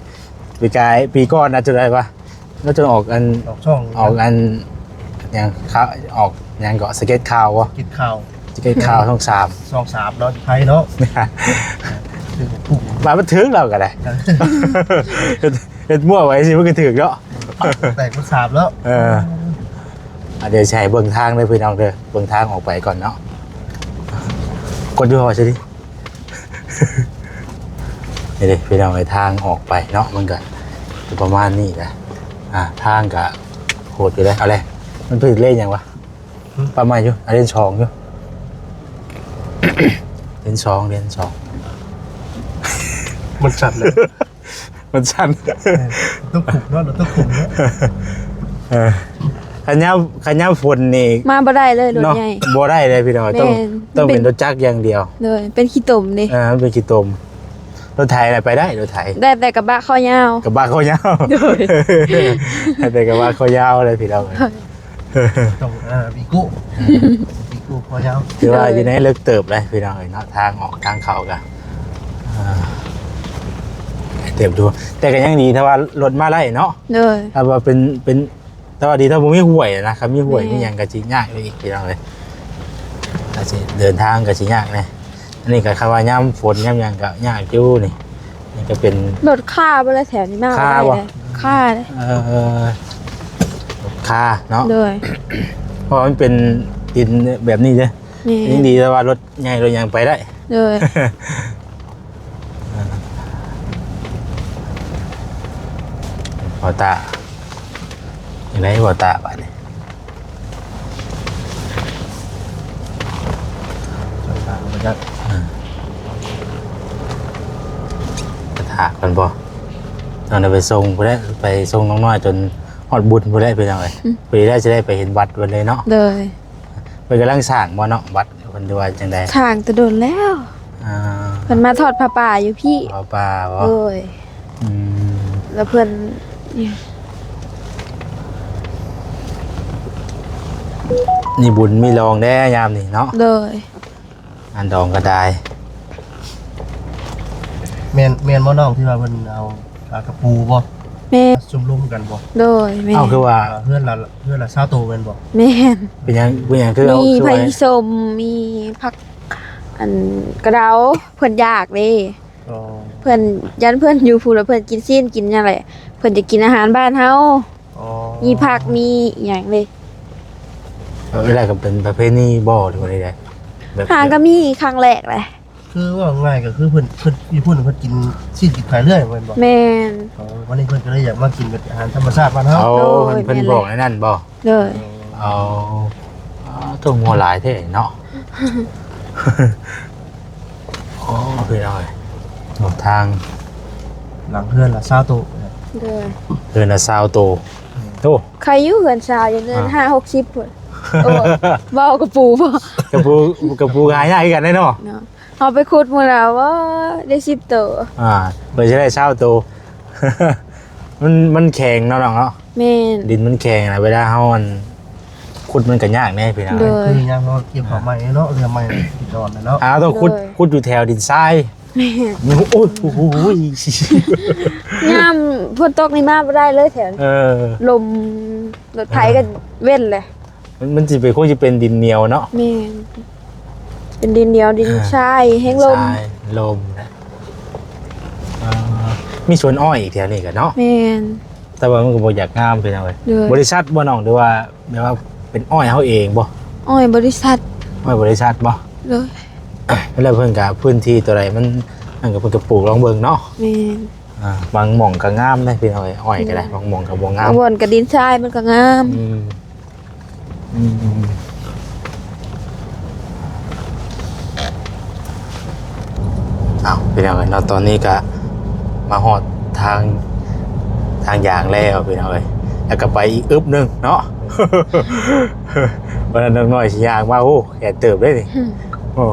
ປີກາຍ ປີກ່ອນນະ ຈຸດໃດວະ? ລາວຈົນອອກອັນ ອອກຊ່ອງ ອອກອັນ ຫຍັງ ຂ່າວ ອອກຫຍັງເກາະ ສະເກັດຂ່າວບໍ່? ສະເກັດຂ່າວ ສະເກັດຂ່າວຊ່ອງສາມ ຊ່ອງສາມເນາະ ໄທເນາະ ວ່າມັນຖືກແລ້ວກໍໄດ້ ເຮັດ ເຮັດມົ້ວໄວ້ຊິມັນກໍຖືກເນາະ ແຕກເປັນສາມແລ້ວ ເອີ ອ່ະ ດຽວຊິໃຫ້ເບິ່ງທາງເດີພີ່ນ້ອງເດີ ເບິ່ງທາງອອກໄປກ່ອນເນາະ ກົດຢູ່ຫວາຊິ ນີ້ເດ້ພີ່ນ້ອງເອີຍ ທາງອອກໄປເນາະ ມັນກະຈະປະມານນີ້ແຫຼະ ອ່າ ທາງກະໂຫດຢູ່ເດ້ ເອົາເລີຍ ມັນຖືກເລນຫຍັງວະ? ປະມານຢູ່ ອ່າ ເລນສອງຢູ່ ເລນສອງ ເລນສອງ ມັນສັ່ນເລີຍ ມັນສັ່ນ ເອີ ຕ້ອງຄຸມເນາະ ເຮົາຕ້ອງຄຸມເນາະ ເອີ ຄັນຍາມ ຄັນຍາມຝົນນີ້ ມາບໍ່ໄດ້ເລີຍລົດໃຫຍ່ ເນາະ ບໍ່ໄດ້ເລີຍພີ່ນ້ອງ ຕ້ອງ ແມ່ນ ຕ້ອງເປັນ ມັນເປັນລົດຈັກຢ່າງດຽວ ໂດຍ ເປັນຂີ້ຕົມເດ້ ເອີ ມັນເປັນຂີ້ຕົມ ລົດໄຖນະໄປໄດ້ ລົດໄຖ ໄດ້ແຕ່ກະບະຄໍຍາວ ກະບະຄໍຍາວ ໂດຍ ໄດ້ແຕ່ກະບະຄໍຍາວເລີຍພີ່ນ້ອງເອີຍ ຕ້ອງ ເອີ ວີໂກ້ ວີໂກ້ຄໍຍາວ ຖືວ່າຢູ່ໃນເລິກເຕີບເລີຍພີ່ນ້ອງເອີຍເນາະ ທາງອອກທາງເຂົ້າກະ ເອີ ເຕີບຢູ່ ແຕ່ກະຍັງດີຖ້າວ່າລົດມາໄດ້ເນາະ ໂດຍ ຖ້າວ່າເປັນ ເປັນ ແຕ່ວ່າດີຖ້າບໍ່ມີຫ້ວຍນະ ຄັນມີຫ້ວຍ ແມ່ນ ມີຫຍັງກໍຊິຍາກໄປອີກ ພີ່ນ້ອງເອີຍ ກໍຊິເດີນທາງກໍຊິຍາກແດ່ ອັນນີ້ກໍຄັນວ່າຍາມຝົນຍາມຫຍັງກໍຍາກຢູ່ນີ້ ນີ້ກໍເປັນ ລົດຄາບໍ່ລະແຖວນີ້ມາບໍ່ໄດ້ເດ້ ຄາບໍ່ ຄາເດ້ ເອີ ເອີ ຄາເນາະ ໂດຍ ເພາະວ່າມັນເປັນດິນແບບນີ້ເດ້ ແມ່ນ ຍັງດີແຕ່ວ່າລົດໃຫຍ່ລົດຫຍັງໄປໄດ້ ໂດຍ ພໍ່ຕາ ຈັ່ງໃດພໍ່ຕາບາດນີ້ ອ່າ ໄປຖ້າກ່ອນບໍ່ ຕ້ອງໄດ້ໄປສົ່ງພຸ້ນແຫຼະ ໄປສົ່ງນ້ອງນ້ອຍຈົນຮອດບຸນພຸ້ນແຫຼະ ພີ່ນ້ອງເອີຍ ອືມ ພໍດີໄດ້ຊິໄດ້ໄປເຫັນວັດເພິ່ນເລີຍເນາະ ໂດຍ ເພິ່ນກຳລັງສ້າງບໍ່ເນາະ ວັດເພິ່ນ ຫຼືວ່າຈັ່ງໃດ? ສ້າງແຕ່ດົນແລ້ວ ອ່າ ເພິ່ນມາທອດຜ້າປ່າຢູ່ພີ້ ຜ້າປ່າບໍ່? ໂດຍ ອືມ ແລ້ວເພິ່ນ ມີບຸນມີລອງແດ່ຍາມນີ້ເນາະ ໂດຍ ງານດອງກໍໄດ້ ແມ່ນ ແມ່ນບໍ່ນ້ອງ ທີ່ວ່າເພິ່ນເອົາ ອ່າ ກະປູບໍ່? ແມ່ນ ຊຸມລຸມກັນບໍ່? ໂດຍ ແມ່ນ ເອົາ ຄືວ່າ ເຮືອນລະ ເຮືອນລະຊາວໂຕແມ່ນບໍ່? ແມ່ນ ເປັນຫຍັງ ເປັນຫຍັງຄືເອົາ ມີ ຄືວ່າ ຜັກອີ່ສົມ ມີຜັກ ອັນ ກະເດົາ ເພິ່ນຢາກເດ້ ອໍ ເພິ່ນ ຢ້ານເພິ່ນຢູ່ພຸ້ນແລ້ວເພິ່ນກິນຊີ້ນກິນຫຍັງແຫຼະ ເພິ່ນຈະກິນອາຫານບ້ານເຮົາ ອໍ ມີຜັກ ມີອີ່ຫຍັງເດ້ ເອີ ແລ້ວກໍເປັນປະເພນີບໍ່ ຫຼືວ່າໃດ? ແບບ ຫາກໍມີຄັ້ງແລກແຫຼະ ຄືເວົ້າງ່າຍກໍຄືເພິ່ນ ເພິ່ນຢູ່ພຸ້ນເພິ່ນກິນຊີ້ນກິນໄກ່ເລື້ອຍແມ່ນບໍ່? ແມ່ນ ອໍ ວັນນີ້ເພິ່ນກໍເລີຍຢາກມາກິນແບບອາຫານທຳມະຊາດບ້ານເຮົາ ໂອ້ ໂດຍ ເພິ່ນ ເພິ່ນບອກແນວນັ້ນບໍ່? ໂດຍ ອໍ ອໍ ໂອ້ ງົວຫຼາຍແທ້ເນາະ ໂອ້ ພີ່ນ້ອງເອີຍ ໂອ້ ທາງ ຫຼັງເຮືອນລະຊາວໂຕ ໂດຍ ເຮືອນລະຊາວໂຕ ອືມ ໂອ້ ໃຄຢູ່ເຮືອນຊາວ ຢູ່ເຮືອນ ອ່າ ຫ້າຫົກສິບພຸ້ນ ໂອ້ ເວົ້າກະປູບໍ່ ກະປູ ກະປູຫາຍາກຄືກັນເດ້ເນາະ ເນາະ ເຮົາໄປຂຸດມື້ລະ ໂອ້ ໄດ້ສິບໂຕ ອ່າ ເພິ່ນຊິໄດ້ຊາວໂຕ ມັນ ມັນແຂງເນາະນ້ອງເນາະ ແມ່ນ ດິນມັນແຂງນະ ເວລາເຮົາອັນຂຸດມັນກໍຍາກແດ່ພີ່ນ້ອງ ໂດຍ ຄືຍາມເຮົາເກັບເຂົ້າໃໝ່ເນາະ ເລື່ອໃໝ່ຕິດດອນນະເນາະ ອ່າ ຕ້ອງຂຸດ ໂດຍ ຂຸດຢູ່ແຖວດິນຊາຍ ແມ່ນ ໂອ້ຍ ໂອ້ຍ ຍາມຝົນຕົກນີ້ມາບໍ່ໄດ້ເລີຍແຖວນີ້ ເອີ ລົມ ລົດໄຖກໍເວັ້ນແຫຼະ ມັນ ມັນຊິເປັນ ຄົງຊິເປັນດິນໜຽວເນາະ ແມ່ນ ເປັນດິນໜຽວ ດິນຊາຍ ແຮງລົມ ດິນຊາຍ ລົມນະ ເອີ ມີສວນອ້ອຍອີກແຖວນີ້ກໍເນາະ ແມ່ນ ແຕ່ວ່າມັນກໍບໍ່ຢາກງາມ ພີ່ນ້ອງເອີຍ ໂດຍ ບໍລິສັດບໍ່ນ້ອງ ຫຼືວ່າແບບວ່າເປັນອ້ອຍເຮົາເອງບໍ່? ອ້ອຍບໍລິສັດ ອ້ອຍບໍລິສັດບໍ່? ໂດຍ ແລ້ວເພິ່ນກະພື້ນທີ່ຕົວໃດມັນ ນັ້ນກໍເພິ່ນກໍປູກລອງເບິ່ງເນາະ ແມ່ນ ອ່າ ບາງໝ່ອງກໍງາມເດ້ພີ່ນ້ອງເອີຍ ອ້ອຍກໍໄດ້ ແມ່ນ ບາງໝ່ອງກໍບໍ່ງາມ ບາງບ່ອນກໍດິນຊາຍມັນກໍງາມ ອືມ ອືມ ເອົາ ພີ່ນ້ອງເອີຍເນາະ ຕອນນີ້ກະມາຮອດທາງ ທາງຢາງແລ້ວພີ່ນ້ອງເອີຍ ແລ້ວກະໄປອີກອຶບໜຶ່ງເນາະ ວ່ານັ້ນນ້ອງນ້ອຍຊິຍ່າງມາ ໂອ້ ແຂນເຕີບເດ້ນີ້ ອືມ ໂອ້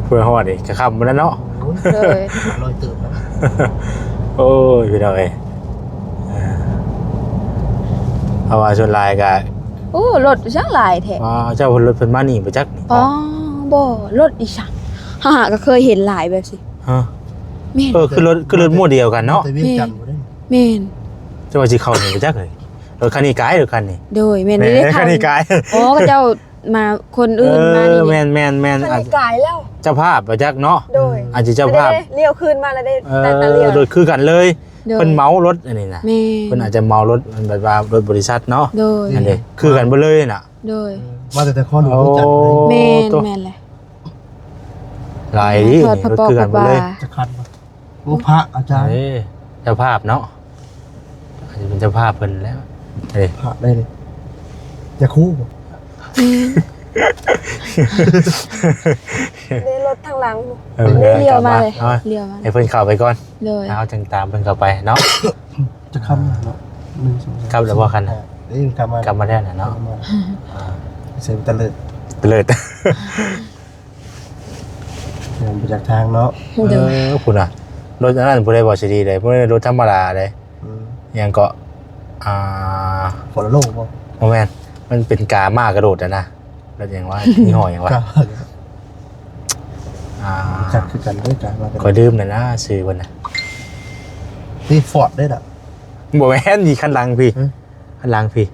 ເພື່ອຮອດນີ້ກະຄ່ຳໝົດແລ້ວເນາະ ໂດຍ ຮ້ອຍເຕີບແລ້ວ ໂອ້ຍ ພີ່ນ້ອງເອີຍ ເພາະວ່າສ່ວນຫຼາຍກໍ ໂອ້ ລົດຈັ່ງຫຼາຍແທ້. ອໍ ເຈົ້າ ລົດເພິ່ນມານີ້ບໍ່ຈັກນີ້. ອໍ ບໍ່ ລົດອີ່ຫຍັງ ຫາກໍເຄີຍເຫັນຫຼາຍແບບຊີ້. ຮະ ແມ່ນ ເອີ ຄືລົດ ຄືລົດໝູ່ດຽວກັນເນາະ. ແມ່ນ ແມ່ນ ເຈົ້າວ່າຊິເຂົ້ານີ້ບໍ່ຈັກເລີຍ. ລົດຄັນນີ້ກາຍ ລົດຄັນນີ້. ໂດຍ ແມ່ນເດ້ ຄັນນີ້ກາຍ. ອໍ ເຂົາເຈົ້າ ມາ ຄົນອື່ນມານີ້. ເອີ ແມ່ນໆໆ ຄັນນີ້ກາຍແລ້ວ ເຈົ້າພາບບໍ່ຈັກເນາະ. ໂດຍ ອາດຈະເຈົ້າພາບ ລ້ຽວຄືນມາແລ້ວເດ້. ເອີ ແຕ່ຕາລ້ຽວ ລົດຄືກັນເລີຍ. ໂດຍ ເພິ່ນເໝົາລົດອັນນີ້ນະ. ແມ່ນ ເພິ່ນອາດຈະເໝົາລົດ ແບບວ່າລົດບໍລິສັດເນາະ. ໂດຍ ອັນນີ້ຄືກັນເບິດເລີຍນະ. ໂດຍ ມາແຕ່ນະຄອນຫຼວງວຽງຈັນ. ໂອ້ ແມ່ນ ໂຕ ແມ່ນແຫຼະ. ຫຼາຍດີ ລົດຄືກັນເບິດເລີຍ. ຈັກຄັນ ໂອ້ ພະອາຈານ ເອີ ເຈົ້າພາບເນາະ. ອາດຈະເປັນເຈົ້າພາບເພິ່ນແລ້ວ. ເອີ ພະໄດ້ເລີຍ ຈະຄູ. ເດ້ ລົດທາງຫຼັງ. ເອີ ເດ້ ລ້ຽວມາເລີຍ. ເອີ ລ້ຽວມາ ໃຫ້ເພິ່ນເຂົ້າໄປກ່ອນ. ໂດຍ ເຮົາຈຶ່ງຕາມເພິ່ນເຂົ້າໄປເນາະ. ຈະຄຳເນາະ ໜຶ່ງ ສອງ ສາມ ກັບແລ້ວບໍ່ຄັນນະ? ເດ້ ກັບມາ ກັບມາແລ້ວນະເນາະ. ອ່າ ໃສ່ຕະເລີດ ຕະເລີດ. ເດີນໄປຈາກທາງເນາະ. ໂດຍ ເອີ ພຸ້ນນະ ລົດອັນນັ້ນບໍ່ໄດ້ບໍ່ຊິດີເດ້ ບໍ່ໄດ້ລົດທຳມະດາເດ້. ອືມ ຫຍັງເກາະ ອ່າ ຟໍລາໂລບໍ່? ບໍ່ແມ່ນ ມັນເປັນກາມ້າກະໂດດຫັ້ນນະ. ລົດຫຍັງວະ? ຍີ່ຫໍ້ຫຍັງວະ? ອ່າ ຈັກຄືກັນເດ້ ກາມ້າກະໂດດ. ຂ້ອຍລືມແລ້ວນະ ຊື່ເພິ່ນນະ. ນີ້ຟອດເດ້ລະ. ບໍ່ແມ່ນ ນີ້ຄັນຫຼັງພີ້. ຄັນຫຼັງພີ້.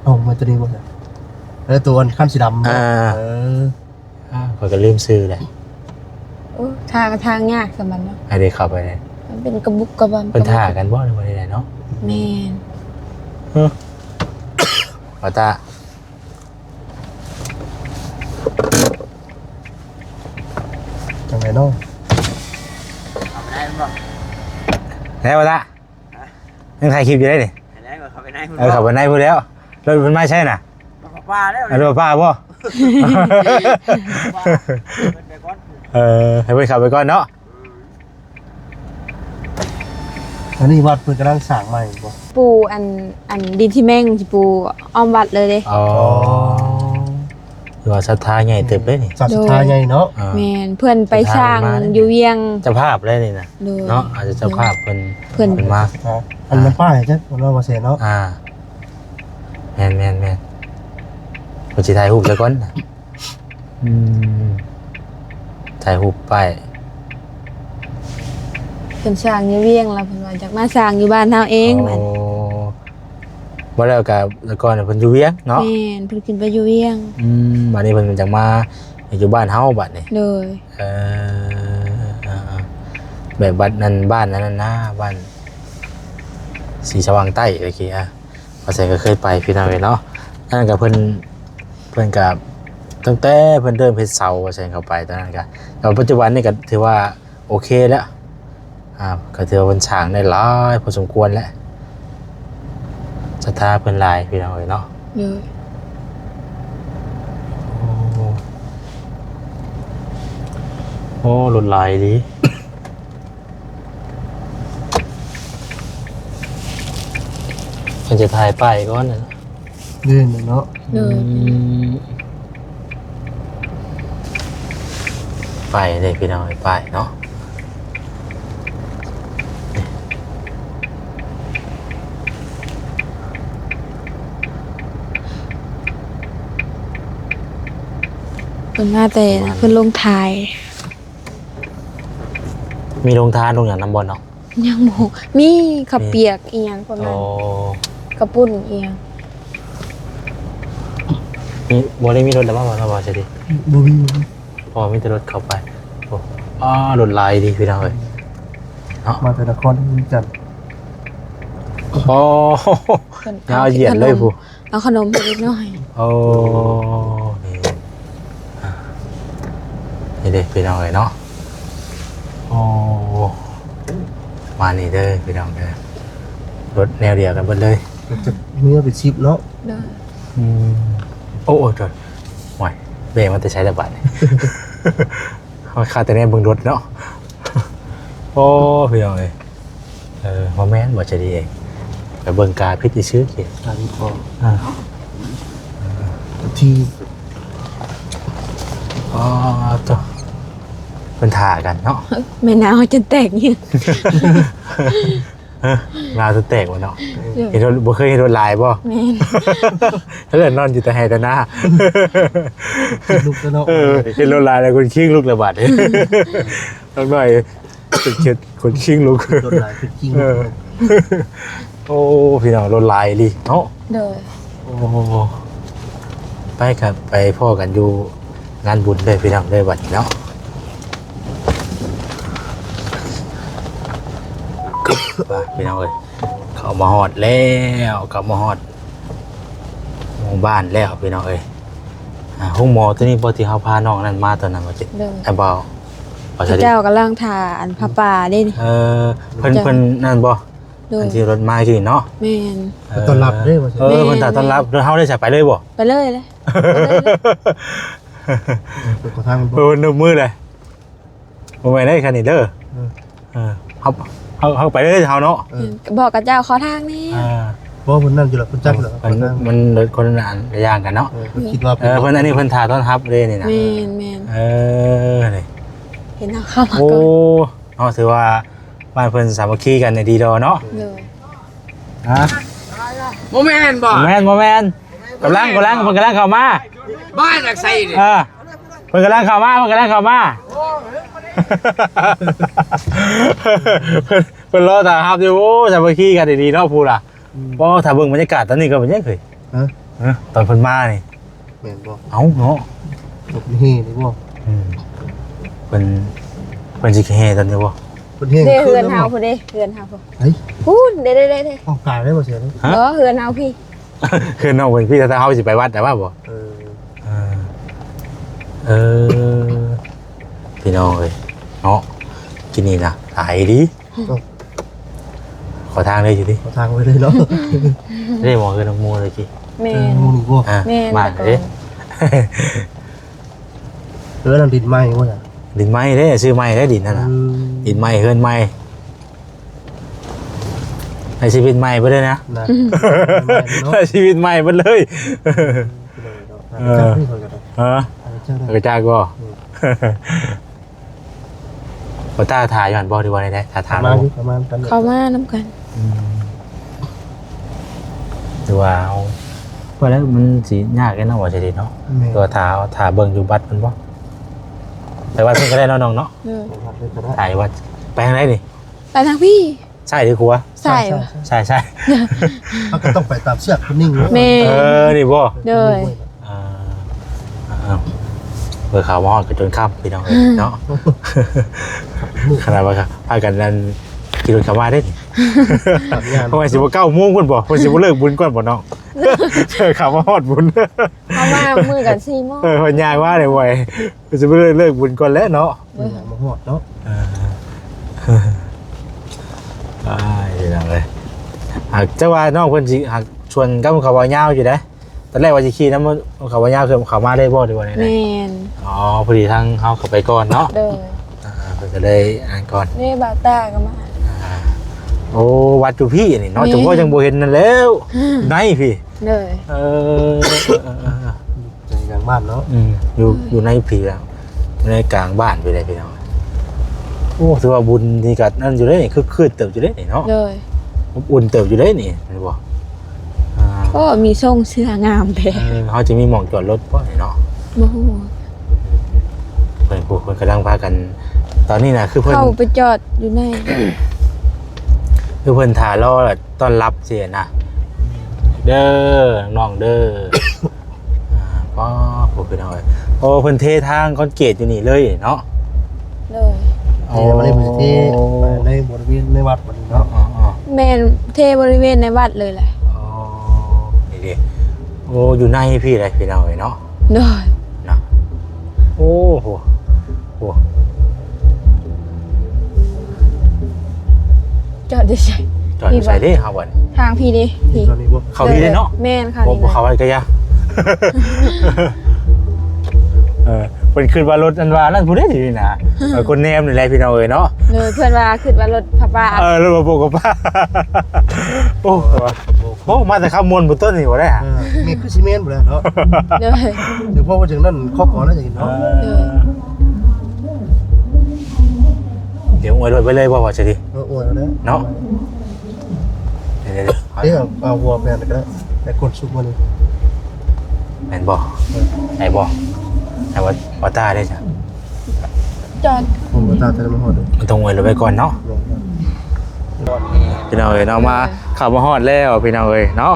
ເອົາ ມາຕົວນີ້ບໍ່? ເອີ ຕົວອັນຄັນສີດຳ. ອ່າ ເອີ ອ່າ ຂ້ອຍກໍລືມຊື່ແຫຼະ. ໂອ້ ທາງ ທາງຍາກສ່ຳນັ້ນເນາະ. ໃຫ້ໄດ້ເຂົ້າໄປເດ້ ມັນເປັນກະບຸກກະບຳ. ເພິ່ນຖ້າກັນບໍ່ ຫຼືວ່າໃດເນາະ? ແມ່ນ. ເອີ ວ່າຕາ ຈັ່ງໃດເນາະ? ເຂົ້າໄປໄດ້ບໍ່? ແລ້ວວ່າຕາ ຮະ? ຍັງຖ່າຍຄລິບຢູ່ເດ້ນີ້. ໄປໄດ້ບໍ່? ເຂົ້າໄປໃນພຸ້ນ. ເອີ ເຂົ້າໄປໃນພຸ້ນແລ້ວ. ລົດເພິ່ນມາໃສນະ? ລົດປ້າແລ້ວ. ເອົາລົດປ້າບໍ່? ເພິ່ນໄປກ່ອນ. ເອີ ໃຫ້ເພິ່ນເຂົ້າໄປກ່ອນເນາະ. ອັນນີ້ວັດເພິ່ນກຳລັງສ້າງໃໝ່ບໍ່? ປູອັນ ອັນດິນຊີແມັງຊິປູອ້ອມວັດເລີຍເດ້. ອໍ ອໍ ຄືວ່າສັດທາໃຫຍ່ເຕີບເດ້ນີ້. ສັດ ໂດຍ ສັດທາໃຫຍ່ເນາະ. ອ່າ ແມ່ນ ເພິ່ນໄປສ້າງຢູ່ວຽງ. ເຈົ້າພາບເດ້ນີ້ນະ. ໂດຍ ເນາະ ອາດຈະເຈົ້າພາບເພິ່ນ ເພິ່ນ ເພິ່ນມາ. ອັນນັ້ນປ້າຍຈັກເນາະ ວ່າແຊເນາະ. ອ່າ ແມ່ນໆໆ ເພິ່ນຊິຖ່າຍຮູບຊະກ່ອນ. ອືມ ຖ່າຍຮູບປ້າຍ. ເພິ່ນສ້າງຢູ່ວຽງ ແລ້ວເພິ່ນວ່າຢາກມາສ້າງຢູ່ບ້ານເຮົາເອງ. ອໍ ບັດນີ້ ບໍ່ແລ້ວກະ ແຕ່ກ່ອນເພິ່ນຢູ່ວຽງເນາະ. ແມ່ນ ເພິ່ນຂຶ້ນໄປຢູ່ວຽງ. ອືມ ບັດນີ້ເພິ່ນຢາກມາຢູ່ບ້ານເຮົາບັດນີ້. ໂດຍ ເອີ ເອີ ເອີ ແບບບັດນັ້ນ ບ້ານນັ້ນນະ ບ້ານສີສະຫວ່າງໃຕ້ ຕະກີ້ ອາ ວ່າແຊກໍເຄີຍໄປ ພີ່ນ້ອງເອີຍເນາະ. ອັນນັ້ນກໍເພິ່ນ ເພິ່ນກໍຕັ້ງແຕ່ເພິ່ນເລີ່ມເຮັດເສົາ ວ່າແຊເຂົ້າໄປຕອນນັ້ນກໍ ແຕ່ວ່າປັດຈຸບັນນີ້ກໍຖືວ່າ ໂອເຄແລ້ວ. ອ່າ ກໍຖືວ່າເພິ່ນສ້າງໄດ້ຫຼາຍພໍສົມຄວນແຫຼະ. ສັດທາເພິ່ນຫຼາຍ ພີ່ນ້ອງເອີຍເນາະ. ໂດຍ ໂອ້ ໂອ້ ລົດຫຼາຍອີ່ຫຼີ. ເພິ່ນຈະຖ່າຍປ້າຍກ່ອນນະ. ເດີນເນາະ. ໂດຍ ອືມ ໄປເດ້ພີ່ນ້ອງ ໄປເນາະ. ເພິ່ນມາແຕ່ ເພິ່ນລົງຖ່າຍ. ມີໂຮງທານໂຮງຫຍັງນຳບໍ່ເນາະ? ຍັງບໍ່ ມີເຂົ້າປຽກອີ່ຫຍັງພວກນັ້ນ. ອໍ ເຂົ້າປຸ້ນອີ່ຫຍັງ. ມີ ບໍ່ໄດ້ມີລົດລະບໍ່ ບໍ່ ບໍ່ ບໍ່ ບໍ່ ບໍ່ ບໍ່ ບໍ່ ບໍ່ ມີແຕ່ລົດເຂົ້າໄປ. ໂອ້ ອ້າ ລົດຫຼາຍດີພີ່ນ້ອງເອີຍເນາະ. ມາແຕ່ນະຄອນວຽງຈັນ. ອໍ ເພິ່ນເອົາ ຍາວຢຽດເລີຍຜູ້. ເອົາຂະໜົມໃຫ້ເດັກນ້ອຍ. ໂອ້ ນີ້ ອ່າ ນີ້ເດ້ພີ່ນ້ອງເອີຍເນາະ. ໂອ້ ປະມານນີ້ເດີພີ່ນ້ອງເດີ ລົດແນວດຽວກັນເບິດເລີຍ. ຈະເມືອໄປສິບເນາະ. ໂດຍ ອືມ ໂອ້ ໂອ້ ໂດຍ ໂອ້ຍ ແບກມາແຕ່ໃສລະບາດນີ້. ເຮົາຄາແຕ່ແນມເບິ່ງລົດເນາະ. ໂອ້ ພີ່ນ້ອງເອີຍ ເອີ ບໍ່ແມ່ນບໍ່ໃຈດີເອງ ໄປເບິ່ງກາຜິດຊື່ໆ. ກາຜິດບໍ່? ອ່າ ທີ່ ອໍ ໂຕ ເພິ່ນຖ້າກັນເນາະ. ແມ່ນາວຈົນແຕກເຫຍື້ອ. ຮະ ນາວຈະແຕກບໍ່ເນາະ? ເອີ ເຫັນລົດ ບໍ່ເຄີຍເຫັນລົດຫຼາຍບໍ່? ແມ່ນ ແລ້ວນອນຢູ່ແຕ່ໄຮ່ແຕ່ນາ ເຫັນລຸກແລ້ວເນາະ. ເອີ ເຫັນລົດຫຼາຍແລ້ວຄົນຄີງລຸກແລ້ວບາດນີ້ ເດັກນ້ອຍ ເປັນເຂດຄົນຄີງລຸກ ລົດຫຼາຍຄົນຄີງ ເອີ ລຸກ. ໂອ້ ພີ່ນ້ອງ ລົດຫຼາຍອີ່ຫຼີເນາະ. ໂດຍ ໂອ້ ໄປກັນ ໄປພໍ້ກັນຢູ່ງານບຸນເດີພີ່ນ້ອງເດີ ບັດນີ້ເນາະ. ໄປພີ່ນ້ອງເອີຍ ເຂົ້າມາຮອດແລ້ວ ເຂົ້າມາຮອດໝູ່ບ້ານແລ້ວພີ່ນ້ອງເອີຍ. ອ່າ ໂຮງໝໍຕົວນີ້ບໍ່ ທີ່ເຮົາພານ້ອງນັ້ນມາຕອນນັ້ນບໍ່ຈິດ? ໂດຍ ໄອ້ບ່າວ ເຂົາເຈົ້າກຳລັງຖ້າອັນຜ້າປ່າເດ້ນີ້. ເອີ ເພິ່ນ ເພິ່ນນັ້ນບໍ່? ໂດຍ ອັນທີ່ລົດມາກີ້ເນາະ. ແມ່ນ ເອີ ຕ້ອນຮັບເດ້ວ່າຊັ້ນ. ເອີ ແມ່ນ ເພິ່ນຖ້າຕ້ອນຮັບ. ແມ່ນ ແລ້ວເຮົາໄດ້ສະ ໄປເລີຍບໍ່? ໄປເລີຍເລີຍ ໄປເລີຍເລີຍ ເປີດຂໍທາງມັນບໍ່? ເອີ ນົບມືເລີຍ ບໍ່ແມ່ນເດ້ຄັນນີ້ເດີ. ເອີ ເອີ ເຮົາ ເຮົາ ເຮົາໄປເລີຍເຮົາເນາະ. ເອີ ບອກກັບເຈົ້າຂໍທາງແດ່. ອ່າ ບໍ່ ເພິ່ນນັ້ນຢູ່ລະ ເພິ່ນຈັກຢູ່ລະ ເອີ ເພິ່ນ ມັນຄົນລະຢ່າງກັນເນາະ. ເອີ ເພິ່ນຄິດວ່າ ເອີ ເພິ່ນອັນນີ້ເພິ່ນຖ້າຕ້ອນຮັບເດ້ນີ້ນະ. ແມ່ນໆ ເອີ ນີ້ ເຫັນເຮົາເຂົ້າມາ ໂອ້ ກ່ອນ ເນາະ ຖືວ່າບ້ານເພິ່ນສາມັກຄີກັນນີ້ດີດອເນາະ. ໂດຍ ຮະ ບໍ່ແມ່ນບໍ່? ບໍ່ແມ່ນ ບໍ່ແມ່ນ ກຳລັງ ກຳລັງ ເພິ່ນກຳລັງເຂົ້າມາ. ບ້ານຈັກໄສນີ້? ເອີ ເພິ່ນກຳລັງເຂົ້າມາ ເພິ່ນກຳລັງເຂົ້າມາ ເພິ່ນ ເພິ່ນລໍຖ້າຮັບຢູ່. ໂອ້ ສາມັກຄີກັນດີໆເນາະ ຜູ້ລະ. ອືມ ບໍ່ ຖ້າເບິ່ງບັນຍາກາດຕອນນີ້ກໍເປັນຫຍັງເຄີຍ? ຮະ ຮະ ຕອນເພິ່ນມານີ້ ແມ່ນບໍ່? ເອົ້າເນາະ ຕົກເຮນີ້ບໍ່? ອືມ ເພິ່ນ ເພິ່ນຊິແຫ່ຕອນນີ້ບໍ່? ເພິ່ນແຫ່ ເດ້ ເຮືອນເຮົາພຸ້ນເດ້ ເຮືອນເຮົາພຸ້ນ. ເຮີ້ຍ ພຸ້ນ ເດ້ໆໆໆ ຫ້ອງກາງໄດ້ບໍ່ເສຍ? ຮະ ບໍ່ ເຮືອນເຮົາພີ້ ເຮືອນນ້ອງເພິ່ນພີ້ ຖ້າເຮົາຊິໄປວັດໄດ້ວ່າບໍ່? ເອີ ເອີ ເອີ ພີ່ນ້ອງເອີຍເນາະ ກິນນີ້ນະຫຼາຍດີ. ເອົ້າ ຂໍທາງເລີຍຢູ່ຕິ ຂໍທາງໄປເລີຍເນາະ. ໄດ້ໝໍເຮືອນນ້ອງໂມເລີຍຕິ. ແມ່ນ ເອີ ໝູ່ນີ້ບໍ່? ອ່າ ແມ່ນ ມາເດ້. ເອີ ນັ້ນດິນໃໝ່ບໍ່ລະ? ດິນໃໝ່ເດ້ ຊື້ໃໝ່ໄດ້ດິນນັ້ນນະ. ອືມ ດິນໃໝ່ ເຮືອນໃໝ່ ໃຊ້ຊີວິດໃໝ່ເບິດເລີຍນະ ນະ ໃຊ້ຊີວິດໃໝ່ເບິດເລີຍ. ເອີ ຮະ ກະຈັກບໍ່? ອືມ ບໍ່ຕ້າຖ້າຢູ່ຫັ້ນບໍ່ ຫຼືວ່າໃດ? ຖ້າຖ້າ ເຂົ້າມາຢູ່ ເຂົ້າມານຳກັນ ເຂົ້າມານຳກັນ. ອືມ ຫຼືວ່າເຮົາ ວ່າແລ້ວມັນຊິຍາກແດ່ເນາະ ວ່າຊິເນາະ. ແມ່ນ ຄືວ່າຖ້າ ຖ້າເບິ່ງຢູ່ບັດເພິ່ນບໍ່? ໄປວັດເພິ່ນກໍໄດ້ເນາະນ້ອງເນາະ. ເອີ ໄປວັດ ໄປທາງໃດນີ້? ໄປທາງພີ້ ຊ້າຍຫຼືຂວາ? ຊ້າຍ ຊ້າຍ ຊ້າຍ ຊ້າຍ ເຮົາກໍຕ້ອງໄປຕາມເຊືອກເພິ່ນນີ້. ແມ່ນ ເອີ ນີ້ບໍ່? ໂດຍ ອ່າ ເອີ ເບິ່ງເຂົ້າມາຮອດກໍຈົນຄ່ຳພີ່ນ້ອງເອີຍເນາະ. ຂະໜາດວ່າພາກັນນັ້ນຂີ່ລົດເຂົ້າມາເດ້ ເພາະວ່າຊິບໍ່ເກົ້າໂມງພຸ້ນບໍ່? ເພິ່ນຊິບໍ່ເລີກບຸນກ່ອນບໍ່ນ້ອງ? ເຂົ້າມາຮອດບຸນ ເຮົາມາມື້ກັນສີ່ໂມງ. ເອີ ເພິ່ນຍ່າງມາເລີຍເວີຍ ເພິ່ນຊິບໍ່ເລີກບຸນກ່ອນແຫຼະເນາະ. ເອີ ເພິ່ນຢາກມາຮອດເນາະ. ເອີ ອ້າຍ ພີ່ນ້ອງເອີຍ ຫາກ ແຕ່ວ່ານ້ອງເພິ່ນຊິຫາກຊວນກັບເຂົາເວົ້າຍາວຢູ່ເດ້. ຕອນແລກວ່າຊິຂີ່ນຳເຂົາເວົ້າຍາວ ຄືເຂົາມາໄດ້ບໍ່ ຫຼືວ່າໃດ? ແມ່ນ ອໍ ພໍດີທາງເຮົາເຂົ້າໄປກ່ອນເນາະ. ໂດຍ ອ່າ ເພິ່ນກໍເລີຍອັນນັ້ນກ່ອນ. ນີ້ບ່າວຕ້າກໍມາ. ອ່າ ໂອ້ ວັດຢູ່ພີ້ນີ້ເນາະ. ແມ່ນ ເຈົ້າພໍ່ຍັງບໍ່ເຫັນນັ້ນແລ້ວ ໃນພີ້. ໂດຍ ເອີ ໃນກາງບ້ານເນາະ. ອືມ ຢູ່ ຢູ່ໃນພີ້ແລ້ວ ໃນກາງບ້ານພີ້ແຫຼະພີ່ນ້ອງ. ໂອ້ ຖືວ່າບຸນນີ້ກໍນັ້ນຢູ່ເດ້ ຄຶກຄື້ນເຕີບຢູ່ເດ້ນີ້ເນາະ. ໂດຍ ອົບອຸ່ນເຕີບຢູ່ເດ້ນີ້ ແມ່ນບໍ່? ອ່າ ໂອ້ ມີຊົງເສື້ອງາມແທ້. ເອີ ເຮົາຈະມີໝ່ອງຈອດລົດບໍ່ນີ້ເນາະ? ບໍ່ຮູ້ ເພິ່ນ ເພິ່ນກຳລັງພາກັນ ຕອນນີ້ນະ ຄືເພິ່ນເຂົ້າໄປຈອດຢູ່ໃນ ຄືເພິ່ນຖ້າລໍຕ້ອນຮັບຊີ້ນະ ເດີ ນ້ອງເດີ. ອ່າ ປ້າ ໂອ້ ພີ່ນ້ອງເອີຍ ໂອ້ ເພິ່ນເທທາງຄອນກຣີດຢູ່ນີ້ເລີຍເນາະ. ໂດຍ ໂອ້ ເທມານີ້ເພິ່ນເທໃນບໍລິເວນໃນວັດບັດນີ້ເນາະ. ອໍໆ ແມ່ນ ເທບໍລິເວນໃນວັດເລີຍແຫຼະ. ອໍ ນີ້ເດ້ ໂອ້ ຢູ່ໃນພີ້ເດ້ພີ່ນ້ອງເອີຍເນາະ. ໂດຍ ນະ ໂອ້ໂຫ ໂອ້ ຈອດຢູ່ໃສ? ຈອດຢູ່ໃສເດ້ເຮົາບັດນີ້? ທາງພີ້ເດ້ ພີ້ ເຂົ້າພີ້ເດ້ເນາະ. ແມ່ນ ເຂົ້າ ບໍ່ ນີ້ ບໍ່ເຂົ້າໄວ້ກະຢ່າ. ເອີ ເພິ່ນຄິດວ່າລົດອັນວ່ານັ້ນພຸ້ນເດ້ນີ້ນະ. ເອີ ຄົນແນມນີ້ແຫຼະພີ່ນ້ອງເອີຍເນາະ. ໂດຍ ເພິ່ນວ່າຄິດວ່າລົດຜ້າປ່າ. ເອີ ລົດບໍ່ປົກກະປາ. ໂອ້ ໂອ້ ມາແຕ່ຄຳມ່ວນພຸ້ນຕົ້ນນີ້ບໍ່ໄດ້. ເອີ ນີ້ຄືຊິແມ່ນພຸ້ນແຫຼະເນາະ. ໂດຍ ເພາະວ່າຈັ່ງນັ້ນຄອບຄົວລະຈະເຫັນເນາະ. ເອີ ໂດຍ ດຽວອວຍລົດໄປເລີຍບໍ່ ວ່າຈະດີ. ເອີ ອວຍເອົາເລີຍເນາະ. ເອີ ເອົາຫົວແປນກໍໄດ້ ແຕ່ກົ້ນຊຸບມານີ້ ແມ່ນບໍ່? ໄດ້ບໍ່? ແຕ່ວ່າ ວ່າຕາເດ້ຊະ? ຈອດ ບໍ່ຕາແຕ່ມາຮອດເດ້ ມັນຕ້ອງໄວ້ລົດໄວ້ກ່ອນເນາະ. ພີ່ນ້ອງເອີຍເນາະ ມາ ເຂົ້າມາຮອດແລ້ວພີ່ນ້ອງເອີຍເນາະ.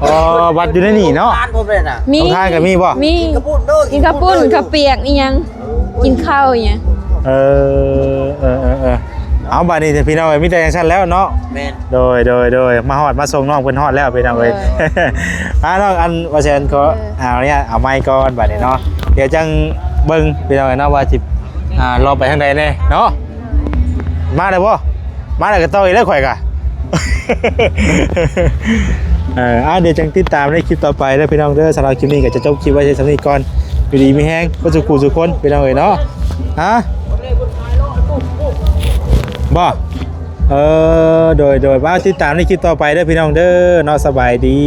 ອໍ ບັດຢູ່ໃນນີ້ເນາະ. ຮ້ານພວກນັ້ນນະ ມີ ໂຮງທານກໍມີບໍ່? ມີ ກິນເຂົ້າປຸ້ນເດີ ກິນເຂົ້າປຸ້ນ ກິນເຂົ້າປຽກອີ່ຫຍັງ ກິນເຂົ້າອີ່ຫຍັງ. ເອີ ເອີ ເອີ ເອີ ເອົາ ບັດນີ້ພີ່ນ້ອງເອີຍ ມີແຕ່ຈັ່ງຊັ້ນແລ້ວເນາະ. ແມ່ນ ໂດຍ ໂດຍ ໂດຍ ມາຮອດ ມາສົ່ງນ້ອງເພິ່ນຮອດແລ້ວພີ່ນ້ອງເອີຍ. ໂດຍ ອ່າ ນ້ອງ ອັນ ວ່າຊັ້ນກໍ ເອີ ເອົາ ເອົາໄມກ່ອນບັດນີ້ເນາະ. ດຽວຈັ່ງເບິ່ງພີ່ນ້ອງເອີຍເນາະ ວ່າຊິ ອ່າ ລອງໄປທາງໃດແດ່ເນາະ. ມາແລ້ວບໍ່? ມາແລ້ວກໍຕໍ່ອີກແລ້ວຂ້ອຍກະ ເອີ ອ່າ ດຽວຈັ່ງຕິດຕາມໃນຄລິບຕໍ່ໄປເດີພີ່ນ້ອງເດີ. ສຳລັບຄລິບນີ້ກໍຈະຈົບຄລິບໄວ້ແຕ່ສ່ຳນີ້ກ່ອນ. ຢູ່ດີມີແຮງເບິດສູ່ຄູ່ສູ່ຄົນພີ່ນ້ອງເອີຍເນາະ. ຮະ? ບໍ່? ເອີ ໂດຍ ໂດຍ ມາຕິດຕາມໃນຄລິບຕໍ່ໄປເດີພີ່ນ້ອງເດີເນາະ. ສະບາຍດີ.